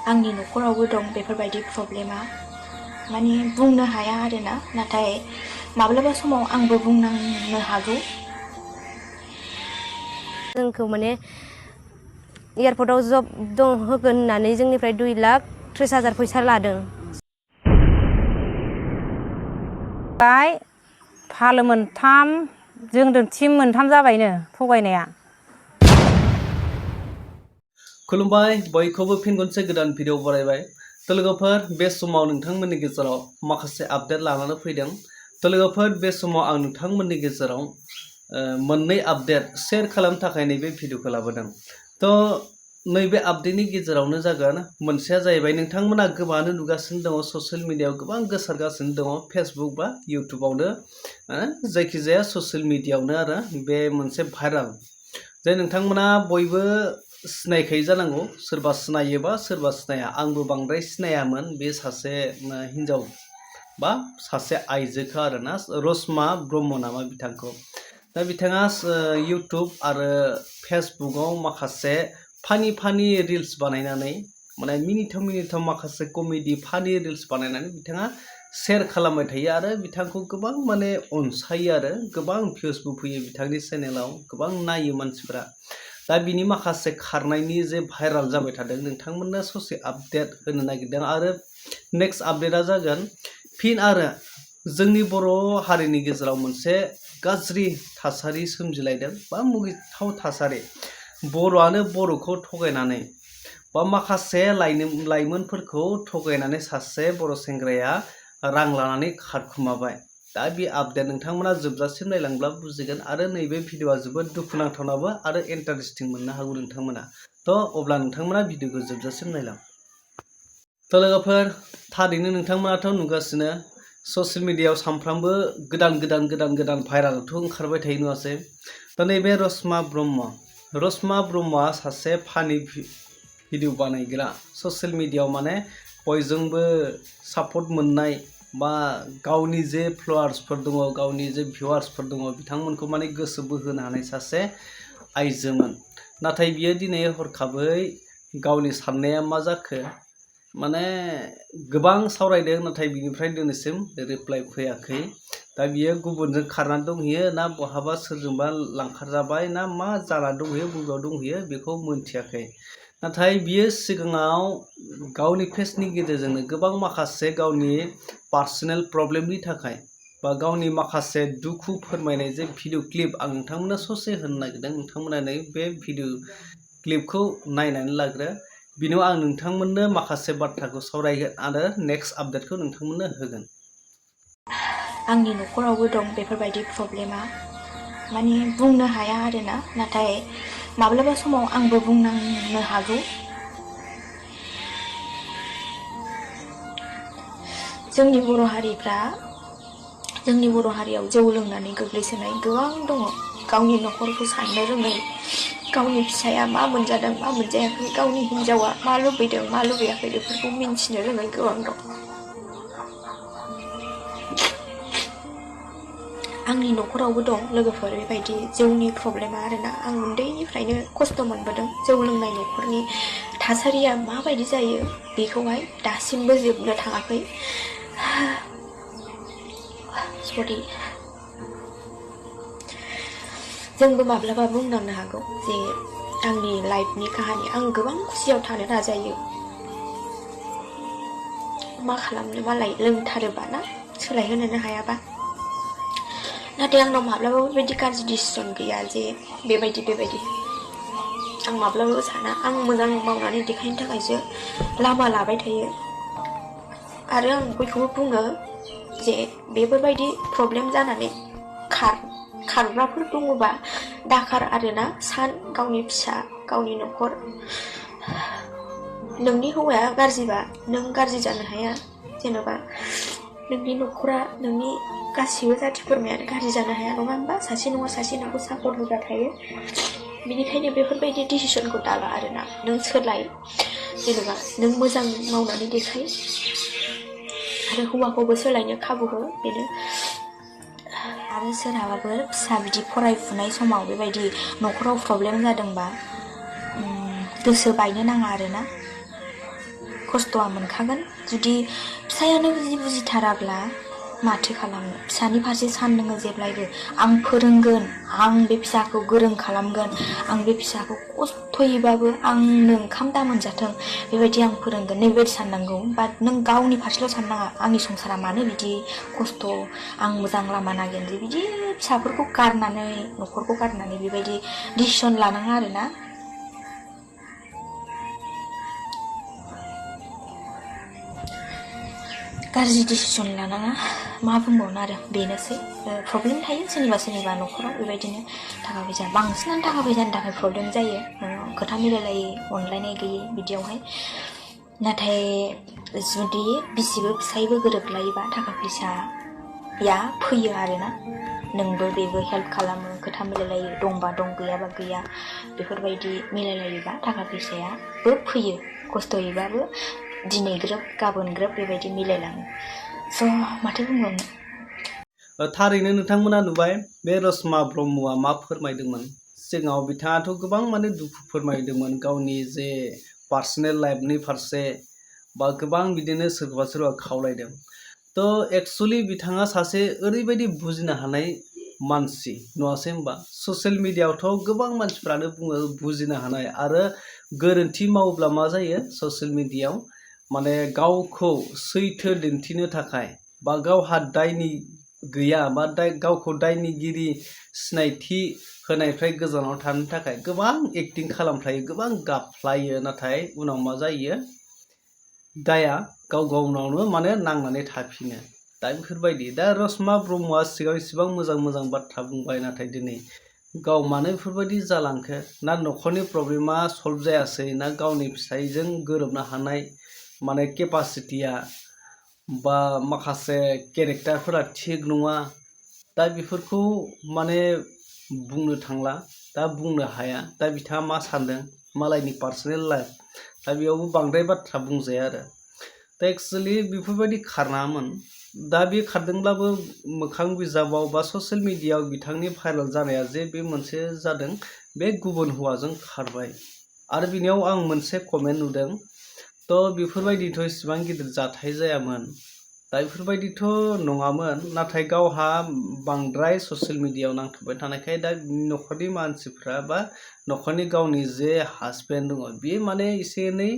आंनि न'खरावबो दं बेफोरबायदि प्रब्लेमा माने बुंनो हाया आरोना नाथाय माब्लाबा समाव आंबो बुंनांनो हागौ जोंखौ माने एयारपर्टआव जब दं होगोन होननानै जोंनिफ्राय 2,30,000 फैसा लादों फालो मोनथाम जोंजों टिम मोनथाम जाबायनो थगायनाया खुलुमबाय बयखौबो फिन खनसे गोदान भिडिअ बरायबाय तो लोगोफोर बे समाव नोंथांमोननि गेजेराव माखासे आपडेट लानानै फैदों तो लोगोफोर बे समाव आं नोंथांमोननि गेजेराव मोननै आपडेट शेयार खालामनो थाखाय नैबे भिडिअखौ लाबोदों तो नैबे आपडेटनि गेजेरावनो जागोन मोनसेया जाहैबाय नोंथांमोना गोबाङानो नुगासिनो दङ ससियेल मिडियायाव गोबां गोसारगासिनो दङ फेसबुक बा इउटुबावनो जायखिजाया ससियेल मिडियायावनो आरो बे मोनसे भाइराल जे नोंथांमोना बयबो सिनायखायो जानांगौ सोरबा सिनायोबा सोरबा सिनाया आंबो बांद्राय सिनायामोन बे सासे हिन्जाव बा सासे आइजोखौ आरोना रसमा ब्रह्म नामा बिथांखौ दा बिथाङा इउटुब आरो फेसबुकआव माखासे फानि रिल्स बानायनानै माने मिनिथाव माखासे कमेडि फानि रिल्स बानायनानै बिथाङा शेयार खालामबाय थायो आरो बिथांखौ गोबां माने अनसायो आरो गोबां भिउसबो फैयो बिथांनि चेनेलाव गोबां नायो मानसिफोरा दा बिनि माखासे खारनायनि जे भाइराल जाबाय थादों नोंथांमोननो ससे आपडेट होनो नागिरदों आरो नेक्स्ट आपडेटआ जागोन फिन आरो जोंनि बर' हारिनि गेजेराव मोनसे गाज्रि थासारि सोमजिलायदों बा मुगैथाव थासारि बर'आनो बर'खौ थगायनानै बा माखासे लाइमोनफोरखौ थगायनानै सासे बर' सेंग्राया रां लानानै खारखुमाबाय दा बे आपडेट नोंथांमोना जोबजासिम नायलांब्ला बुजिगोन आरो नैबे भिडिअआ जोबोद दुखुनांथावनाबो आरो इन्टारेस्टिं मोननो हागौ नोंथांमोना तो अब्ला नोंथांमोना भिडिअखौ जोबजासिम नायलां तो लोगोफोर थारैनो नोंथांमोनाथ' नुगासिनो ससियेल मिडियायाव सानफ्रामबो गोदान भाइरालथ' ओंखारबाय थायो नङासै दा नैबे रसमा ब्रह्मआ सासे फानि भिडिअ बानायग्रा ससियेल मिडियायाव माने बयजोंबो सापर्ट मोननाय बा गावनि जे फलोवार्सफोर दङ गावनि जे भिउवार्सफोर दङ बिथांमोनखौ माने गोसो बोहोनो हानाय सासे आइजोमोन नाथाय बियो दिनै हरखाबै गावनि साननाया मा जाखो माने गोबां सावरायदों नाथाय बिनिफ्राय दिनैसिम रिप्लाइ फैयाखै दा बियो गुबुनजों खारनानै दंहैयो ना बहाबा सोरजोंबा लांखारजाबाय ना मा जानानै दंहैयो बबेयाव दंहैयो बेखौ मोनथियाखै नाथाय बियो सिगाङाव गावनि पेजनि गेजेरजोंनो गोबां माखासे गावनि पार्सनेल प्रब्लेमनि थाखाय बा गावनि माखासे दुखु फोरमायनाय जे भिडिअ क्लिप आं नोंथांमोननो ससे होनो नागिरदों नोंथांमोना बे भिडिअ क्लिपखौ नायनानै लाग्रो बिनाव आं नोंथांमोननो माखासे बाथ्राखौ सावरायगोन आरो नेक्स्ट आपडेटखौ नोंथांमोननो होगोन आंनि न'खरावबो दं बेफोरबायदि प्रब्लेमा माने बुंनो हाया आरोना नाथाय माब्लाबा समाव आंबो बुंनांनो हागौ जोंनि बर' हारियाव जौ लोंनानै गोग्लैसोनाय गोबां दङ गावनि न'खरखौ साननो रोङै गावनि फिसाया मा मोनजादों मा मोनजायाखै गावनि हिन्जावा मा लुबैदों मा लुबैयाखै बेफोरखौ मिन्थिनो रोङै गोबां दं आंनि न'खरावबो दं लोगोफोर बेबायदि जौनि प्रब्लेमा आरोना आं उन्दैनिफ्रायनो खस्थ' मोनबोदों जौ लोंनाय न'खरनि थासारिया माबायदि जायो बेखौहाय दासिमबो जोबनो थाङाखै सरि जोंबो माब्लाबा बुंनांनो हागौ जे आंनि लाइफनि काहानि आं गोबां खुसियाव थानो नाजायो मा खालामनो मालाय लोंथारोबा ना सोलायहोनोनो हायाबा नाथाय आंनाव माब्लाबाबो बेबायदि गाज्रि डिसिसन गैया जे बेबायदि आं माब्लाबाबो साना आं मोजां मावनानै देखायनो थाखायसो लामा लाबाय थायो आरो आं बयखौबो बुङो जे बेफोरबायदि प्रब्लेम जानानै खारग्राफोर दङबा दाखार आरोना सान गावनि फिसा गावनि न'खर नोंनि हौवाया गाज्रिबा नों गाज्रि जानो हाया जेन'बा नोंनि न'खरा नोंनि गासिबो जाथि खुरमायानो गाज्रि जानो हाया नङा होमबा सासे नङा सासे नोंखौ सापर्ट होग्रा थायो बेनिखायनो बेफोरबायदि डिसिसनखौ दाला आरोना नों सोलाय जेनेबा नों मोजां मावनानै देखाय आरो हौवाखौबो सोलायनो खाबु हो बेनो आरो सोरहाबाफोर फिसा बिदि फरायफुनाय समाव बेबायदि न'खराव प्रब्लेम जादोंबा गोसो बायनो नाङा आरोना खस्थ'आ मोनखागोन जुदि फिसायानो बुजिथाराब्ला माथो खालामनो फिसानि फारसे सानदोङो जेब्लायबो आं फोरोंगोन आं बे फिसाखौ गोरों खालामगोन आं बे फिसाखौ खस्थ'यैबाबो आंनो ओंखाम दा मोनजाथों बेबायदि आं फोरोंगोन नैबेबायदि साननांगौ बाट नों गावनि फारसेल' साननाङा आंनि संसारा मानो बिदि खस्थ' आं मोजां लामा नागिरनोसै बिदि फिसाफोरखौ गारनानै न'खरखौ गारनानै बेबायदि डिसिसन लानाङा आरोना गाज्रि डिसिसन लानाङा मा बुंबावनो आरो बेनोसै प्रब्लेम थायो सोरनिबा न'खराव बेबायदिनो थाखा फैसा बांसिनानो थाखा फैसानि थाखाय प्रब्लेम जायो खोथा मिलायलायै अनलायनाय गैयै बिदियावहाय नाथाय जुदि बिसिबो फिसायबो गोरोबलायोबा थाखा फैसाया फैयो आरोना नोंबो बेबो हेल्प खालामो खोथा मिलायलायो दंबा दं गैयाबा गैया बेफोरबायदि मिलायलायोबा थाखा फैसायाबो फैयो खस्थ'यैबाबो दिनै ग्रोब गाबोन ग्रोब बेबायदि मिलायलाङो स' माथो बुंबावनो थारैनो नोंथांमोना नुबाय बे रसमा ब्रह्मआ मा फोरमायदोंमोन सिगाङाव बिथाङाथ' गोबां माने दुखु फोरमायदोंमोन गावनि जे पार्सनेल लाइफनि फारसे बा गोबां बिदिनो सोरबा खावलायदों थ' एक्सुअलि बिथाङा सासे ओरैबायदि बुजिनो हानाय मानसि नङासै होमबा ससियेल मिडियाआवथ' गोबां मानसिफ्रानो बुङो बुजिनो हानाय आरो गोरोन्थि मावोब्ला मा जायो ससियेल मिडियाआव माने गावखौ सैथो दिन्थिनो थाखाय बा गावहा दायनि गैया बा गावखौ दायनिगिरि सिनायथि होनायनिफ्राय गोजानाव थानो थाखाय गोबां एक्टिं खालामफ्लायो गोबां गाबफ्लायो नाथाय उनाव मा जायो दाया गाव गावनावनो माने नांनानै थाफिनो दा बेफोरबायदि दा रसमा ब्रह्मआ सिगां इसिबां मोजां बाथ्रा बुंबाय नाथाय दिनै गाव मानो बेफोरबायदि जालांखो ना न'खरनि प्रब्लेमा सल्भ जायासै ना गावनि फिसायजों गोरोबनो हानाय माने केपासिटिया बा माखासे केरेक्टारफोरा थिग नङा दा बेफोरखौ माने बुंनो थांला दा बुंनो हाया दा बिथाङा मा सानदों मालायनि पार्सनेल लाइफ दा बेयावबो बांद्राय बाथ्रा बुंजाया आरो दा एक्सुअलि बेफोरबायदि खारनाङामोन दा बे खारदोंब्लाबो मोखां बिजाबाव बा ससियेल मिडियाआव बिथांनि भाइरेल जानाया जे बे मोनसे जादों बे गुबुन हौवाजों खारबाय आरो बिनियाव आं मोनसे कमेन्ट नुदों थ' बेफोरबायदिथ' इसिबां गिदिर जाथाय जायामोन दा बेफोरबायदिथ' नङामोन नाथाय गावहा बांद्राय ससियेल मिडियाआव नांथाबबाय थानायखाय दा न'खरनि मानसिफ्रा बा न'खरनि गावनि जे हासबेन्ड दङ बियो माने एसे एनै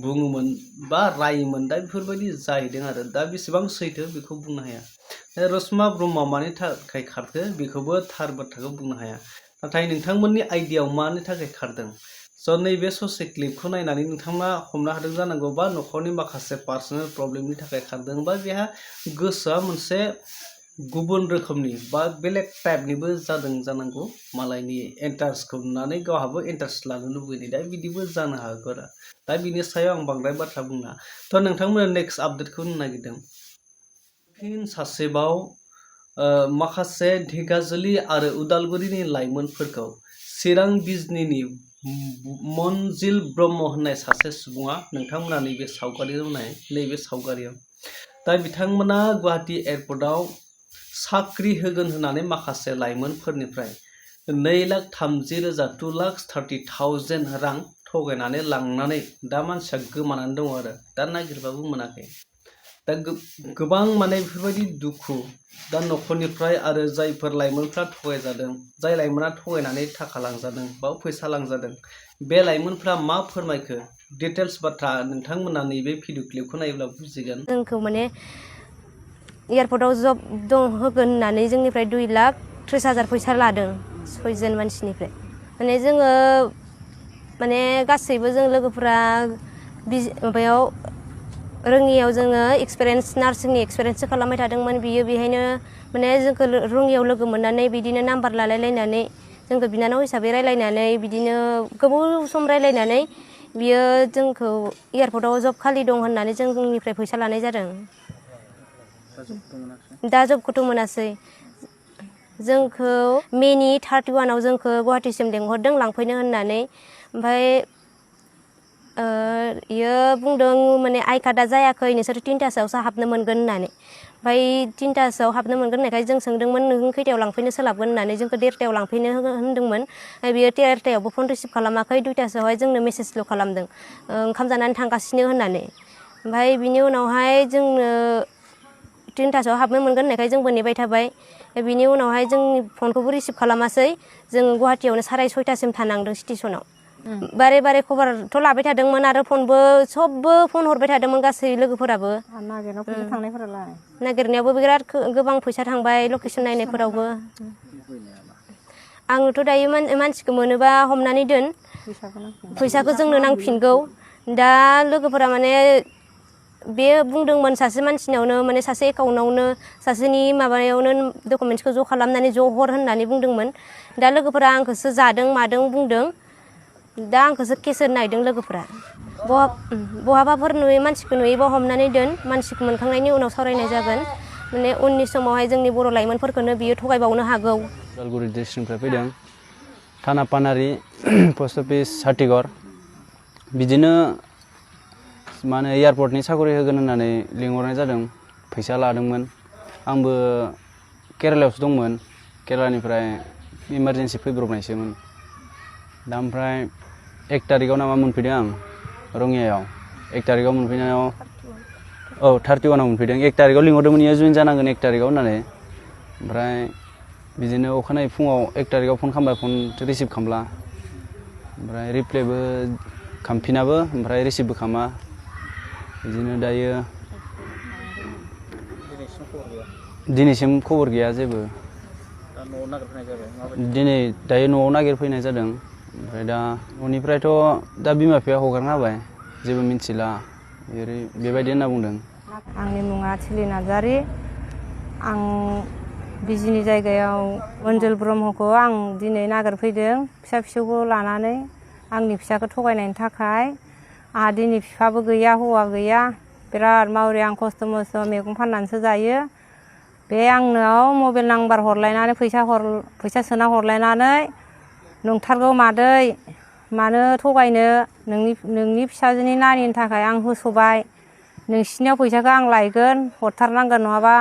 बुङोमोन बा रायोमोन दा बेफोरबायदि जाहैदों आरो दा बेसेबां सैथो बेखौ बुंनो हाया रसमा ब्रह्मआ मानि थाखाय खारखो बेखौबो थार बाथ्राखौ बुंनो हाया नाथाय नोंथांमोननि आइडियाव मानि थाखाय खारदों स' नैबे ससे क्लिपखौ नायनानै नोंथांमोना हमनो हादों जानांगौ बा न'खरनि माखासे पार्सनेल प्रब्लेमनि थाखाय खारदों बा बेहा गोसोआ मोनसे गुबुन रोखोमनि बा बेलेग टाइपनिबो जादों जानांगौ मालायनि इन्टारेस्टखौ नुनानै गावहाबो इन्टारेस्ट लानो लुबैनाय दा बिदिबो जानो हागौ आरो दा बिनि सायाव आं बांद्राय बाथ्रा बुंला थ' नोंथांमोना नेक्स्ट आपडेटखौ होनो नागिरदों फिन सासेबाव माखासे ढेगाजुलि आरो उदालगुरिनि लाइमोनफोरखौ चिरां बिजनीनि मनजिल ब्रह्म होननाय सासे सुबुङा नोंथांमोना नैबे सावगारियाव नाय नैबे सावगारियाव दा बिथांमोना गुवाहाटी एयारपर्टआव साख्रि होगोन होननानै माखासे लाइमोनफोरनिफ्राय 2,30,000 2,30,000 रां थगायनानै लांनानै दा मानसिया गोमानानै दङ आरो दा नागिरबाबो मोनाखै दा गोबां माने बेफोरबायदि दुखु दा न'खरनिफ्राय आरो जायफोर लाइमोनफ्रा थगायजादों जाय लाइमोना थगायनानै थाखा लांजादों बा फैसा लांजादों बे लाइमोनफ्रा मा फोरमायखो डिटेल्स बाथ्रा नोंथांमोना नैबे भिडिअ क्लिपखौ नायोब्ला बुजिगोन जोंखौ माने एयारपर्टआव जब होगोन होननानै जोंनिफ्राय 2,30,000 फैसा लादों 6 जन मानसिनिफ्राय माने जोङो माने गासैबो जों लोगोफोरा माबायाव रोङियाव जोङो एक्सपिरियेन्स नार्सिंनि एक्सपिरियेन्ससो खालामबाय थादोंमोन बियो बेहायनो माने जोंखौ रोङियाव लोगो मोननानै बिदिनो नाम्बार लालायलायनानै जोंखौ बिनानाव हिसाबै रायलायनानै बिदिनो गोबाव सम रायलायनानै बियो जोंखौ एयारपर्टआव जब खालि दं होननानै जोंनिफ्राय फैसा लानाय जादों दा जबखौथ' मोनासै जोंखौ मेनि 31आव जोंखौ गुवाहाटीसिम लेंहरदों लांफैनो होननानै ओमफ्राय इयो बुंदों माने आइ कार्डआ जायाखै नोंसोर 3टासोआवसो हाबनो मोनगोन होननानै ओमफ्राय 3टासोआव हाबनो मोनगोन होननायखाय जों सोंदोंमोन नों खैथायाव लांफैनो सोलाबगोन होननानै जोंखौ 1:30टायाव लांफैनो होनदोंमोन बियो 1:30टायावबो फन रिसिभ खालामाखै 2टासोआवहाय जोंनो मेसेजल' खालामदों ओंखाम जानानै थांगासिनो होननानै ओमफ्राय बिनि उनावहाय जोंनो 3टासोआव हाबनो मोनगोन होननायखाय जोंबो नेबाय थाबाय बिनि उनावहाय जोंनि फनखौबो रिसिभ खालामासै जों गुवाहाटियावनो 6:30सिम थानांदों स्टेसनाव बारे बारे खबरथ' लाबाय थादोंमोन आरो फनबो सबबो फन हरबाय थादोंमोन गासै लोगोफोराबो नागिरनायाव फैसा थांनायफोरालाय नागिरनायावबो बिराद गोबां फैसा थांबाय लकेसन नायनायफोरावबो आङोथ' दायो मानसिखौ मोनोबा हमनानै दोन फैसाखौ जोंनो नांफिनगौ दा लोगोफोरा माने बे बुंदोंमोन सासे मानसिनावनो माने सासे एकाउन्टआवनो सासेनि माबायावनो डकुमेन्ट्सखौ ज' खालामनानै ज' हर होननानै बुंदोंमोन दा लोगोफोरा आंखौसो जादों मादों बुंदों दा आंखौसो केस होनो नागिरदों लोगोफोरा बहाबाफोर नुयै मानसिखौ नुयोबा हमनानै दोन मानसिखौ मोनखांनायनि उनाव सावरायनाय जागोन माने उननि समावहाय जोंनि बर' लाइमोनफोरखौनो बियो थगायबावनो हागौ उदालगुरि डिस्ट्रिक्टनिफ्राय फैदों थाना पानारि पस्ट अफिस हाथिगर बिदिनो माने एयारपर्टनि साखरि होगोन होननानै लिंहरनाय जादों फैसा लादोंमोन आंबो केरालायावसो दंमोन केरालानिफ्राय इमारजेन्सि फैब्रबनायसोमोन दा ओमफ्राय 1 तारिखआव नामा मोनफैदों आं रङियायाव 1 तारिखआव मोनफैनायाव 31आव मोनफैदों 1 तारिखआव लिंहरदोंमोन इयो जइन जानांगोन 1 तारिखआव होननानै ओमफ्राय बिदिनो अखानायै फुङाव 1 तारिखआव फन खालामबाय फन रिसिभ खालामला ओमफ्राय रिप्लायबो खालामफिनाबो ओमफ्राय रिसिभबो खालामा बिदिनो दायो दिनैसिम खबर गैया जेबो दायो न'आव नागिरफैनाय जादों ओमफ्राय दा न'निफ्रायथ' दा बिमा बिफाया हगारना होबाय जेबो मिन्थिला बेबायदि होनना बुंदों आंनि मुङा थिलि नार्जारि आं बिजिनि जायगायाव अनजल ब्रह्मखौ आं दिनै नागिरफैदों फिसा फिसौखौ लानानै आंनि फिसाखौ थगायनायनि थाखाय आंहा दिनै बिफाबो गैया हौवा गैया बिराद मावरि आं खस्थ' मस्थ' मैगं फाननानैसो जायो बे आंनाव मबाइल नाम्बार हरलायनानै फैसा सोना हरलायनानै नंथारगौ मादै मानो थगायनो नोंनि फिसाजोनि नानिनि थाखाय आं होसोबाय नोंसिनियाव फैसाखौ आं लायगोन हरथारनांगोन नङाबा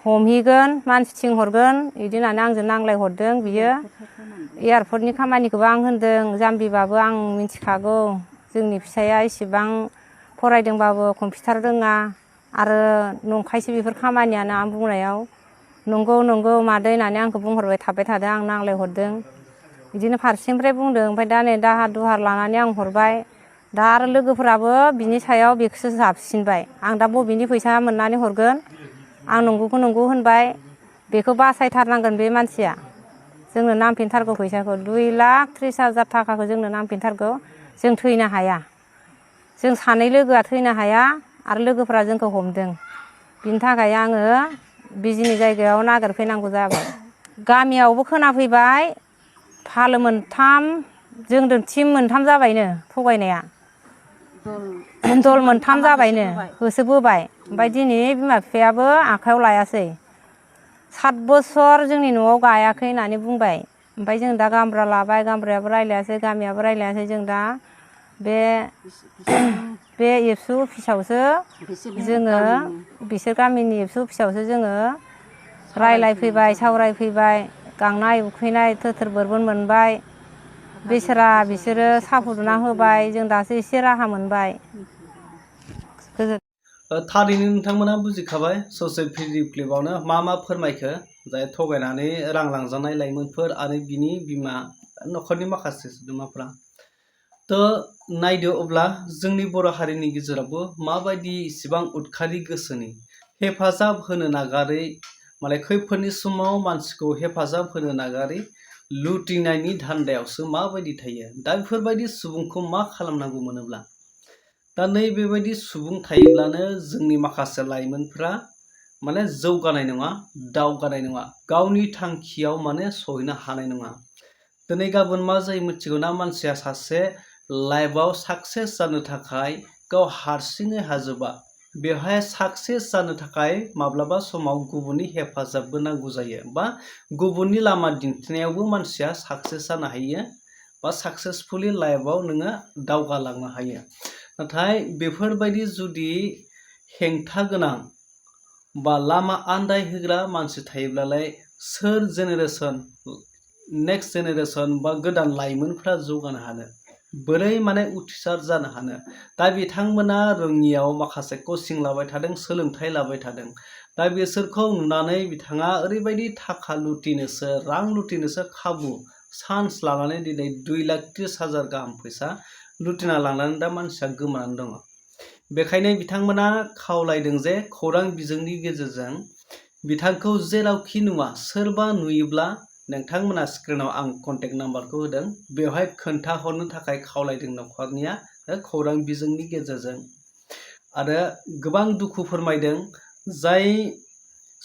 हमहैगोन मानसि थिंहरगोन बिदि होननानै आंजों नांलायहरदों बियो एयारपर्टनि खामानिखौबो आं होनदों जाम्बिबाबो आं मिथिखागौ जोंनि फिसाया इसेबां फरायदोंबाबो कम्पिउटार रोङा आरो नंखायसो बेफोर खामानियानो आं बुंनायाव नंगौ मादै होननानै आंखौ बुंहरबाय थाबाय थादों आं नांलायहरदों बिदिनो फारसेनिफ्राय बुंदों ओमफ्राय दा नै दाहार दुहार लानानै आं हरबाय दा आरो लोगोफोराबो बिनि सायाव बेखौसो जाबसिनबाय आं दा बबेनि फैसा मोननानै हरगोन आं नंगौखौ नंगौ होनबाय बेखौ बासायथारनांगोन बे मानसिया जोंनो नांफिनथारगौ फैसाखौ 2,30,000 थाखाखौ जोंनो नांफिनथारगौ जों थैनो हाया जों सानै लोगोआ थैनो हाया आरो लोगोफोरा जोंखौ हमदों बिनि थाखाय आङो बिजिनि जायगायाव नागिरफैनांगौ जाबाय गामियावबो खोनाफैबाय फालो मोनथाम जोंजों टिम मोनथाम जाबायनो थगायनाया दल मोनथाम जाबायनो होसोबोबाय ओमफ्राय दिनै बिमा बिफायाबो आखायाव लायासै 7 बोसोर जोंनि न'आव गायाखै होननानै बुंबाय ओमफ्राय जों दा गामब्रा लाबाय गामब्रायाबो रायलायासै गामियाबो रायलायासै जों दा बे एबसु अफिसावसो जोङो बिसोर गामिनि एबसु अफिसावसो जोङो रायलायफैबाय सावरायफैबाय गांनाय उखैनाय थोथोर बोरबोन मोनबाय बिसोरो साहा फुदुंना होबाय जों दासो एसे राहा मोनबाय थारैनो नोंथांमोना बुजिखाबाय ससियेल भिडिअ क्लिपावनो मा फोरमायखो जाय थगायनानै रां लांजानाय लाइमोनफोर आरो बिनि बिमा न'खरनि माखासे सोद्रोमाफ्रा नायदो अब्ला जोंनि बर' हारिनि गेजेरावबो माबायदि इसिबां उदखारि गोसोनि हेफाजाब होनो नागारै माने खैफोदनि समाव मानसिखौ हेफाजाब होनो नागारै लुटिनायनि धान्दायावसो माबायदि थायो दा बेफोरबायदि सुबुंखौ मा खालामनांगौ मोनोब्ला दा नैबेबायदि सुबुं थायोब्लानो जोंनि माखासे लाइमोनफ्रा माने जौगानाय नङा दावगानाय नङा गावनि थांखियाव माने सहैनो हानाय नङा दिनै गाबोन मा जायो मिथिगौ ना मानसिया सासे लाइफआव साक्सेस जानो थाखाय गाव हारसिङै हाजोबा बेवहाय साक्सेस जानो थाखाय माब्लाबा समाव गुबुननि हेफाजाबबो नांगौ जायो बा गुबुननि लामा दिन्थिनायावबो मानसिया साक्सेस जानो हायो बा साक्सेसफुलि लाइफआव नोङो दावगालांनो हायो। नाथाय बेफोरबायदि जुदि हेंथा गोनां बा लामा आन्दायहोग्रा मानसि थायोब्लालाय सोर जेनेरेसन नेक्स्ट जेनेरेसन बा गोदान लाइमोनफ्रा जौगानो हानो, बोरै माने उथ्रिसार जानो हानो? दा बिथांमोना रोङियाव माखासे कचिं लाबाय थादों, सोलोंथाइ लाबाय थादों। दा बिसोरखौ नुनानै बिथाङा ओरैबायदि थाखा लुटिनोसो, रां लुटिनोसो खाबु चान्स लानानै दिनै 2,30,000 गाहाम फैसा लुटिना लांनानै दा मानसिया गोमानानै दङ। बेखायनो बिथांमोना खावलायदों जे खौरां बिजोंनि गेजेरजों बिथांखौ जेरावखि नुवा सोरबा नुयोब्ला नोंथांमोना स्क्रिनाव आं कन्टेक्ट नाम्बारखौ होदों, बेवहाय खोन्थाहरनो थाखाय खावलायदों न'खरनिया खौरां बिजोंनि गेजेरजों। आरो गोबां दुखु फोरमायदों जाय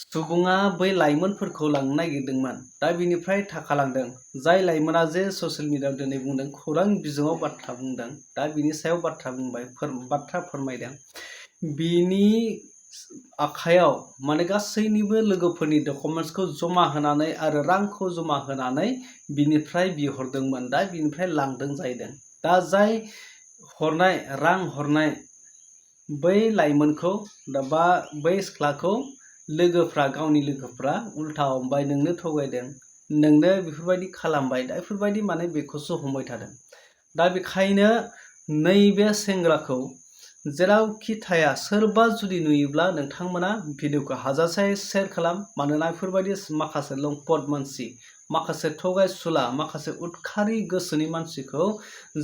सुबुङा बै लाइमोनफोरखौ लांनो नागिरदोंमोन, दा बिनिफ्राय थाखा लांदों। जाय लाइमोना जे ससियेल मिडियायाव दिनै बुंदों, खौरां बिजोङाव बाथ्रा बुंदों, दा बिनि सायाव बाथ्रा बुंबाय, बाथ्रा फोरमायदों। बिनि आखायाव माने गासैनिबो लोगोफोरनि डकुमेन्ट्सखौ जमा होनानै आरो रांखौ जमा होनानै बिनिफ्राय बिहरदोंमोन, दा बिनिफ्राय लांदों जाहैदों। दा जाय हरनाय रां हरनाय बै लाइमोनखौ बा बै सिख्लाखौ लोगोफ्रा, गावनि लोगोफ्रा उल्था हमबाय, नोंनो थगायदों, नोंनो बेफोरबायदि खालामबाय, दा बेफोरबायदि माने बेखौसो हमबाय थादों। दा बेखायनो नैबे सेंग्राखौ जेरावखि थाया सोरबा जुदि नुयोब्ला नोंथांमोना भिडिअखौ हाजासे शेयार खालाम। मानोना बेफोरबायदि माखासे लंपट मानसि, माखासे थगायसुला, माखासे उदखारि गोसोनि मानसिखौ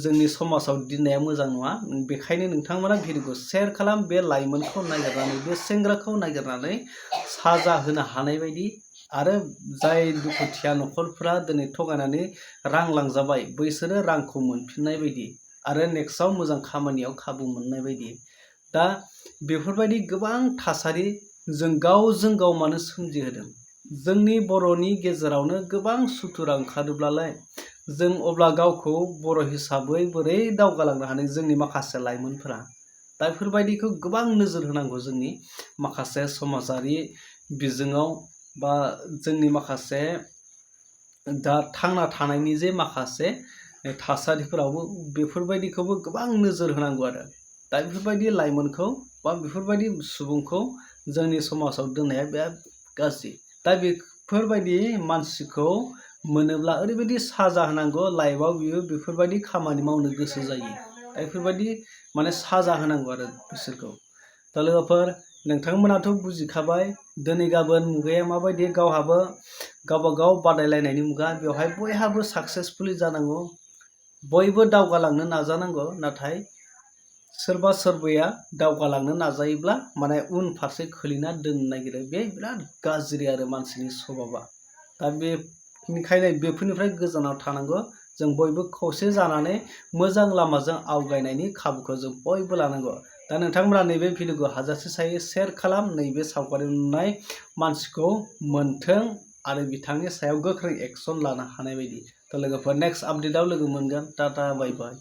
जोंनि समाजाव दोननाया मोजां नङा। बेखायनो नोंथांमोना भिडिअखौ शेयार खालाम। बे लाइमोनखौ नागिरनानै, बे सेंग्राखौ नागिरनानै साजा होनो हानाय बायदि, आरो जाय दुखुथिया न'खरफ्रा दिनै थगायनानै रां लांजाबाय बैसोरो रांखौ मोनफिननाय बायदि आरो नेक्स्टआव मोजां खामानियाव खाबु मोननाय बायदि। दा बेफोरबायदि गोबां थासारि जों गावजों गाव मानो सोमजिहोदों? जोंनि बर'नि गेजेरावनो गोबां सुथुरा ओंखारोब्लालाय जों अब्ला गावखौ बर' हिसाबै बोरै दावगालांनो हानो जोंनि माखासे लाइमोनफोरा? दा बेफोरबायदिखौ गोबां नोजोर होनांगौ जोंनि माखासे समाजारि बिजोङाव, बा जोंनि माखासे दा थांना थानायनि जे माखासे थासारिफोरावबो बेफोरबायदिखौबो गोबां नोजोर होनांगौ आरो। दा बेफोरबायदि लाइमोनखौ बा बेफोरबायदि सुबुंखौ जोंनि समाजाव दोननाया बिराद गाज्रि। दा बेफोरबायदि मानसिखौ मोनोब्ला ओरैबायदि साजा होनांगौ, लाइफआव बियो बेफोरबायदि खामानि मावनो गोसो जायो। दा बेफोरबायदि माने साजा होनांगौ आरो बिसोरखौ। दा लोगोफोर, नोंथांमोनाथ' बुजिखाबाय दिनै गाबोन मुगाया माबायदि। गावहाबो गावबागाव बादायलायनायनि मुगा, बेवहाय बयहाबो साक्सेसफुलि जानांगौ, बयबो दावगालांनो नाजानांगौ। नाथाय सोरबा सोरबाया दावगालांनो नाजायोब्ला माने उनफारसे खोलैना दोननो नागिरो। बे बिराद गाज्रि आरो मानसिनि स्वभाबा। दा बेनिखायनो बेफोरनिफ्राय गोजानाव थानांगौ। जों बयबो खौसे जानानै मोजां लामाजों आवगायनायनि खाबुखौ जों बयबो लानांगौ। दा नोंथांमोना नैबे भिडिअखौ हाजासे शेयार खालाम, नैबे सावगारि नुनाय मानसिखौ मोन्थों आरो बिथांनि सायाव गोख्रों एक्सन लानो हानाय बायदि। दा लोगोफोर, नेक्स्ट आपडेटआव लोगो मोनगोन। टाटा, बाय बाय।